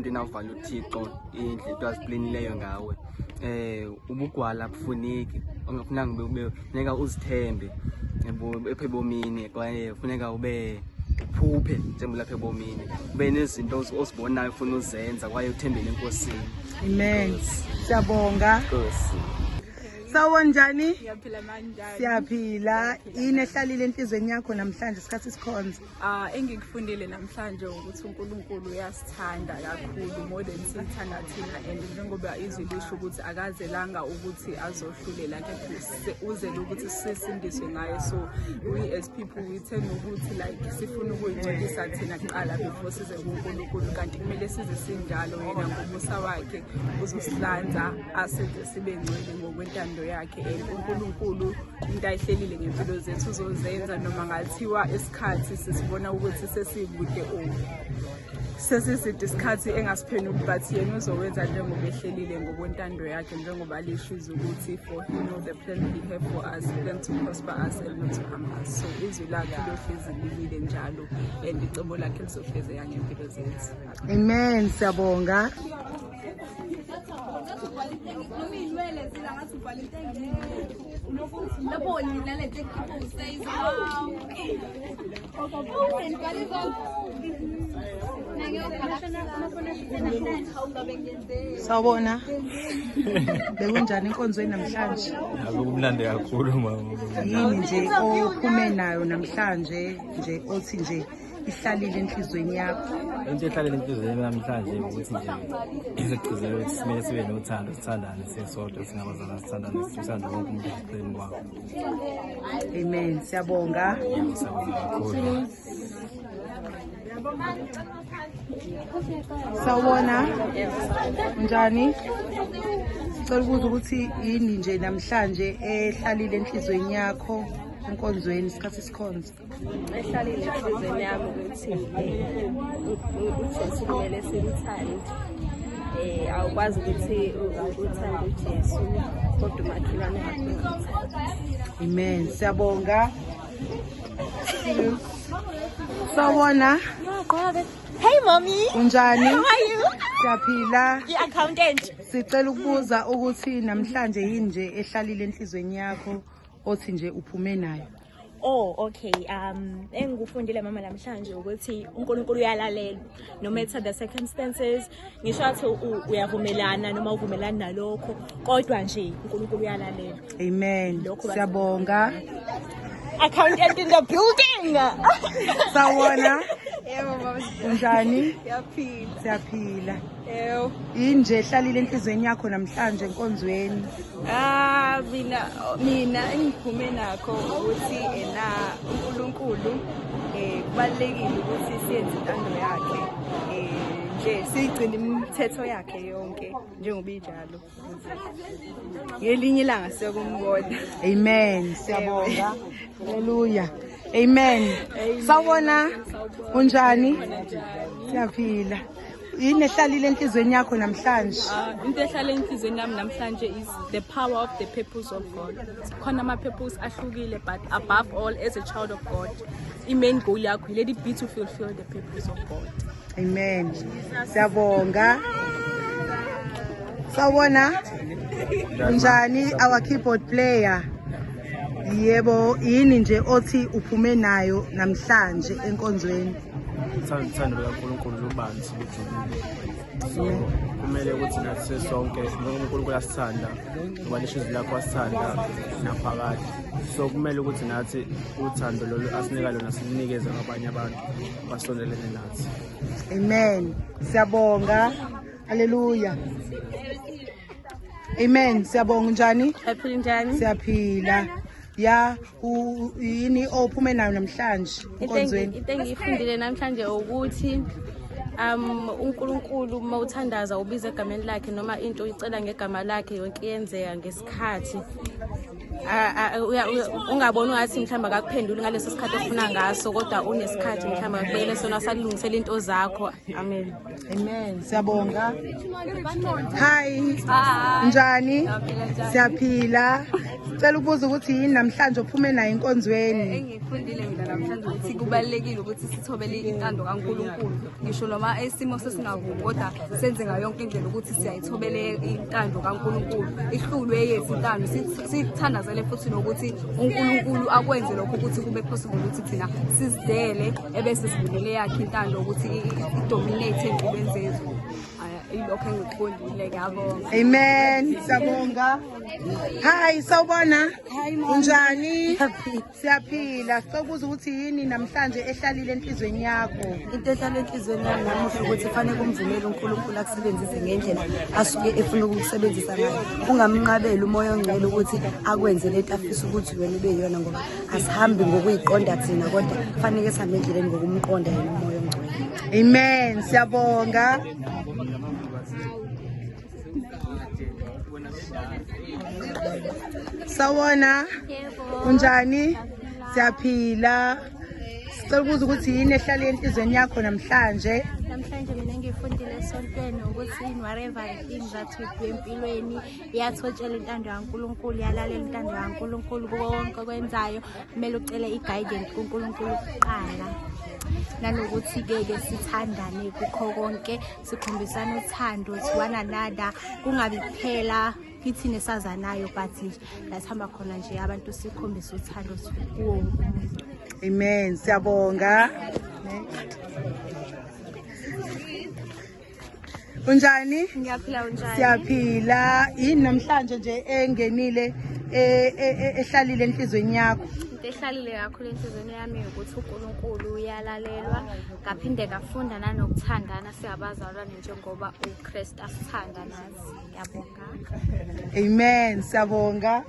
Nto inawuvala uThixo indlela into aziplanileyo ngawe. Ubugwala abufuneki, ongafunanga ube funeka uzithembe apha ebomini, kwaye funeka ube uphuphe njengoba ulapha ebomini, ube nezinto ozibonayo ufuna uzenza kwaye uthembele eNkosini. Amen. Siyabonga. Nkosi. Sawubona, njani? Siyaphila manjani? Siyaphila. Yini ehlalile enhliziyweni yakho namhlanje isikhathi sikhonza? Ah, engikufundile namhlanje ukuthi uNkulunkulu uyasithanda kakhulu more than sithanda thina, and njengoba izwi lisho ukuthi akazelanga ukuthi azohlulela, kepha uzele ukuthi sisindiswe ngaye. So we as people, we tend ukuthi like sifuna ukuyingcwelisa thina kuqala before size kuNkulunkulu, kanti kumele size sinjalo. Yena ngomusa wakhe uzosihlanza, asenze sibe ngcwele ngokwentando yakhe, and uNkulunkulu into ayihlelile ngempilo zethu uzozenza, noma ngathiwa isikhathi sisibona ukuthi sesikude or sesiside isikhathi engasiphenuli, but yena uzowenza njengoba ehlelile ngokwentando yakhe, njengoba lisho izwi ukuthi for he know the plan he have for us, plan to prosper us and not to harm us. So izwi lakhe liyohlezi limile njalo and icebo lakhe lizohlezeka ngempilo zethu. Amen. Siyabonga. Noma iy'nwele zila ngathi ubhala into engekho. Lapho nalento ekhipha. Senibhale konke. Hawu, ngabe ngiyenzeni. Sawubona. Bekunjani enkonzweni namhlanje? Akumnandi kakhulu, mama. Yini nje ophume nayo namhlanje nje othi nje ihlalile enhliziyweni yakho? Into ehlalele enhliziyweni namhlanje ukuthi nje izogcizelela ukuthi simele sibe nothando, sithandane sisodwa singabazalwane, sithandane, sithande wonke umuntu eceleni kwakho. Amen. Siyabonga. Yebo, siyabonga kakhulu. Sawubona. Njani? Sicela ukubuza ukuthi yini nje namhlanje ehlalile enhliziyweni yakho enkonzweni isikhathi sikhonza? Ehlalile enhliziyweni yami ukuthi uJesu kumele simthande. Awukwazi ukuthi uthande uJesu kodwa umakhelwane wakho ungamthandi. Amen. Siyabonga. Sawubona. Hey, mommy. Unjani? How are you? Siyaphila. I-accountant. Sicela ukubuza ukuthi namhlanje yini nje ehlalile enhliziyweni yakho othi nje uphume nayo? Oh, okay. Engikufundile, mama, namhlanje ukuthi uNkulunkulu uyalalela no matter the circumstances. Ngisho athi uyavumelana noma uvumelani nalokho, kodwa nje uNkulunkulu uyalalela. Amen. Lokho Siyabonga. Accountant in the building. Sawubona. Yebo, mama. Unjani? Siyaphila. Siyaphila. Yebo. Yini nje ehlalile enhliziyweni yakho namhlanje enkonzweni? Ah, mina engiphume nakho ukuthi ena uNkulunkulu kubalekile ukuthi siyenze intando yakhe, nje siyigcine imithetho yakhe yonke njengoba injalo, ukuze ngelinye ilanga siyokumbona. Amen. Siyabonga. Hallelujah. Amen. Sawubona. Unjani? Siyaphila. Yini ehlalile enhliziyweni yakho namhlanje? Into ehlala enhliziyweni yami namhlanje is the power of the purpose of God. Khona ama-purpose ahlukile, but above all, as a child of God, i-main goal yakho, let it be to fulfill the purpose of God. Amen. Siyabonga. Sawubona. Unjani, our keyboard player? Yebo, yini nje othi uphume nayo namhlanje enkonzweni? Uthando lukaNkulunkulu lubanzi, lujulile, so kumele ukuthi nathi sesonke njengoba uNkulunkulu asithanda, ngoba lisho izwi lakho wasithanda naphakade, so kumele ukuthi nathi uthando lolu asinika lona silunikeze kwabanye abantu basondelene nathi. Amen. Siyabonga. Hallelujah. Amen. Siyabonga, njani? Aphila, njani? Siyaphila. Ya, yini ophume nayo namhlanje enkonzweni? Into engiyifundile namhlanje ukuthi uNkulunkulu uma uthandaza ubiza egameni lakhe noma into uyicela ngegama lakhe, yonke iyenzeka ngesikhathi. Ungaboni ungathi mhlawumbe akakuphenduli ngaleso sikhathi ofuna ngaso, kodwa unesikhathi mhlawumbe akubekele sona asalungisela into zakho. Amen. Amen. Siyabonga. Hi. Njani? Siyaphila. Sicela ukubuza ukuthi yini namhlanje uphume nayo enkonzweni? Engikufundile mina namhlanje ukuthi kubalulekile ukuthi sithobele intando kaNkulunkulu, ngisho noma isimo sesingavumi, kodwa senze ngayo yonke indlela ukuthi siyayithobele intando kaNkulunkulu, ihlulwe yethu intando, sithandazele futhi nokuthi uNkulunkulu akwenze lokho ukuthi kube possible ukuthi thina sizidele ebese sivumele yakhe intando ukuthi idominate empilweni zethu. Ilokho engikufundile, ngiyabonga. Amen. Siyabonga. Hi, sawubona. Unjani? Siyaphila. Sicela ukubuza ukuthi yini namhlanje ehlalile enhlizweni yakho? Into ehlala enhliziyweni yami namuhla ukuthi kufanele umvumele uNkulunkulu akusebenzise ngendlela asuke efuna ukukusebenzisa ngayo. Ungamnqabeli umoya ongcwele ukuthi akwenze lento afisa ukuthi wena ube yiyona, ngoba asihambi ngokuyiqonda thina, kodwa kufanele sihambe endleleni ngokumqonda yena umoya ongcwele. Amen. Siyabonga. Sawubona. Unjani? Siyaphila. Sicela ukubuza ukuthi yini ehlale enhliziyweni yakho namhlanje? Namhlanje mina ngifundile esontweni ukuthi in whatever thing that we do empilweni, iyathotshela intando kaNkulunkulu, iyalalela intando kaNkulunkulu kuko konke okwenzayo. Kumele ucele i-guidance kuNkulunkulu kuqala, nanokuthi-ke ke sithandane kukho konke, sikhombisane uthando to one another, kungabi kuphela kithina esazanayo, but nje la sihamba khona nje abantu sikhombise uthando kuwo wonke umuntu. Amen. Siyabonga. Unjani? Ngiyaphila, unjani? Siyaphila. Yini namhlanje nje engenile ehlalile enhliziyweni yakho? Into ehlalile kakhulu enhliziyweni yami ukuthi uNkulunkulu uyalalelwa, ngaphinde ngafunda nanokuthandana singabazalwane njengoba uKristu asithanda nathi. Ngiyabonga. Amen. Siyabonga.